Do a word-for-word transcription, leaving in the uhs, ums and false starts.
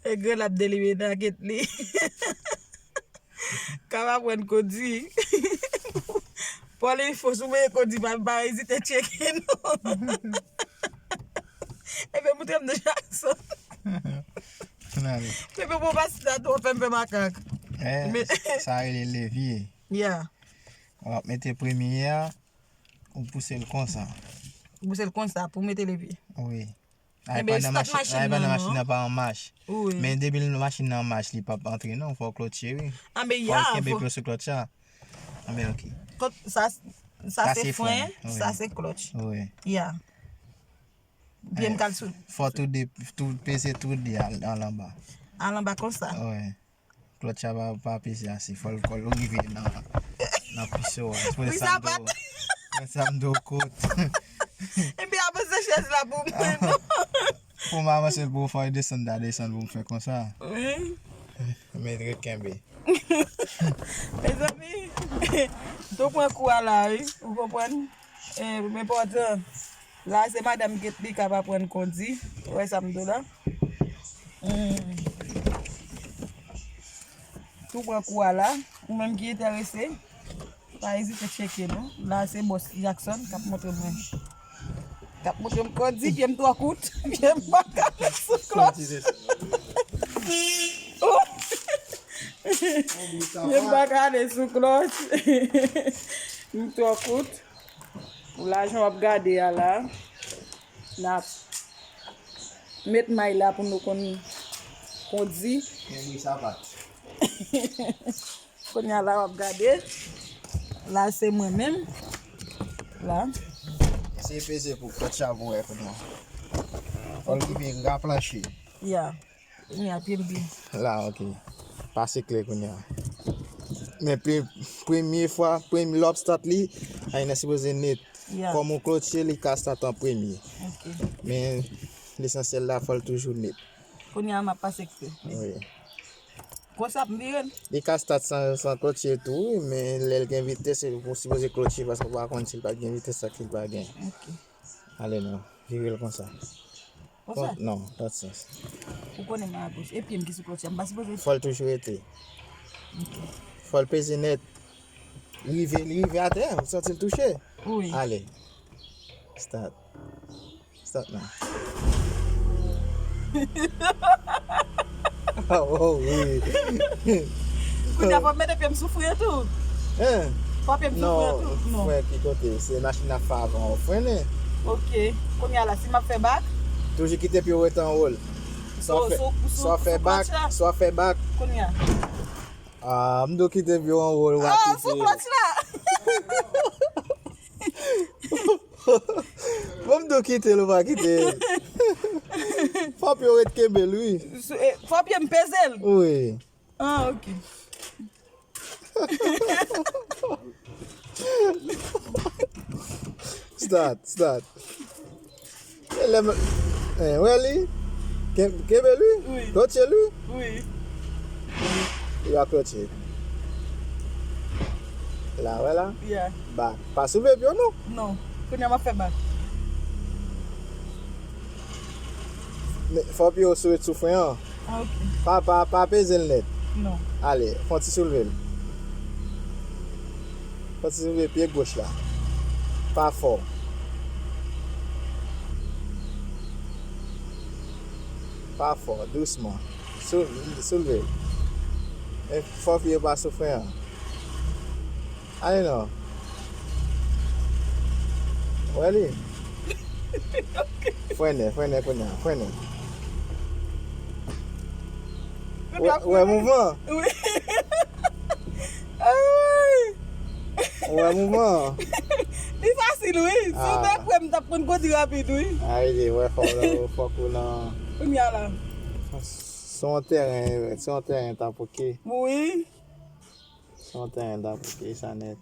E grann ap delivre nan kèt li. K ap aprann kondi. Pòl Enfo, si w bezwen kondi, pa, pa ezite tcheke nou. Ebyen, moutre m de Jackson. Ebyen, bon, pa si ta tou, fè m fè makak. Eh, men sa rele levye. Yeah. W ap mete premye a, ou pouse l konsa. Ou pouse l konsa pou mete levye. Wi. Ay, pandan machin, ay, pandan machin nan pa an mach. Wi. Men depi machin nan an mach, li p ap antre non, fò w klotche, wi. Anben, fò w kenbe pye w sou klotch la. Anben, ok. Sa, sa se fren, sa se klotch. Wi. Ya. Pye m kal sou. Fò tou de, tou, peze tou de al, al anba. Al anba konsa. Wi. Klotch la pa, pa peze ase, fò l, fò l rive nan, nan pise w a. Wi, sa pa t. Mwen sa m do kout. Epi avanse chèz la pou mwen, non. Pou m avanse l pou w fò l desann, ta desann pou m fè konsa. Wi. Men ret kenbe. Mezanmi, tou pran kou a la, wi. Ou konprann? Eh, men pòtan, la se madanm Ketly k ap aprann kondi. Ou wè sa m di w la? Hmm. Tou pran kou a la. Ou menm ki enterese, pa ezite tcheke nou. La se bòs Jackson k ap montre mwen. K ap montre m kondi, pye m twò kout. Pye m pa ka ale sou klòch. Pye m pa ka ale sou klòch. M twò kout. Pou lajan w ap gade a la, n ap met may la pou nou konn kondi. Men bri sapat. Kounye a la w ap gade. La se mwen menm. La. Eseye peze pou klotch la pou wè kounye a. Fò l rive raplanche. Ya. Kounye a, pye m byen. La, ok. Pase kle kounye a. Men pre-, premye fwa, premye lè w ap start li, ay nan sipoze net. Ya. Kòm ou klotche, li ka start an premye. Ok. Men lesansyèl la, fò l toujou net. Kounye a, m ap pase kle. Wi. Konsa, m vire l. Li ka start san, san klotche tou, wi, men lè l gen vitès, ou sipoze klotche, paske ou pa konn si l pa gen vitès, sa ki l pa gen. Ok. Ale non, vire l konsa. Konsa? Non, lòt sans. Ou konnen mwen agoch. E pye m ki sou klotch la, m pa sipoze. Fò l toujou rete. Ok. Fò l peze nèt. Rive, li rive atè, ou santi l touche? Wi. Ale. Start. Start now. Oh, wi. Kounye a fò m mete pye m sou fren tou. Hein? Fò pye m sou fren tou. Non, fren ki kote? Se machin ap fè avan ou frennen. Ok. Kounye a la, si m ap fè bak? Toujou kite pye w rete anwo l. Swa fè, swa fè bak, swa fè bak. Kounye a. Ah, m do kite pye w anwo l, w a kite. Ah, sou klòch la. Bon, m do kite l, ou pa kite l. Fò pye w ret kenbe l, wi. Fò pye m peze l? Wi. Ah, ok. Start, start. E lè m, eh, wè li? Ken-, kenbe li? Wi. Klotche li? Wi. Li va klotche. La, wè la? Yeah. Bak. Pa soulve pye w non. Non. Kounye a m ap fè bak. Men, fò pye w sou, sou fren an. Ah, ok. Pa, pa, pa peze l nèt. Non. Ale, fè yon ti soulve l. Fè yon ti soulve pye goch la. Pa fò. Pa fò, dousman. Sou-, soulve l. E fò pye w pa sou fren an. Ale non. Wè li? Frennen, frennen kounye a, frennen. Wè, wè mouvman? Wi. Wè mouvman? Li fasil, wi. Si w te kwè m t ap konn kondi rapid, wi. Ay, li wè fò w, fòk ou nan. Kounye a la. Se yon tèren, se yon tèren tapoke. Wi. Se yon tèren tapoke, sa nèt.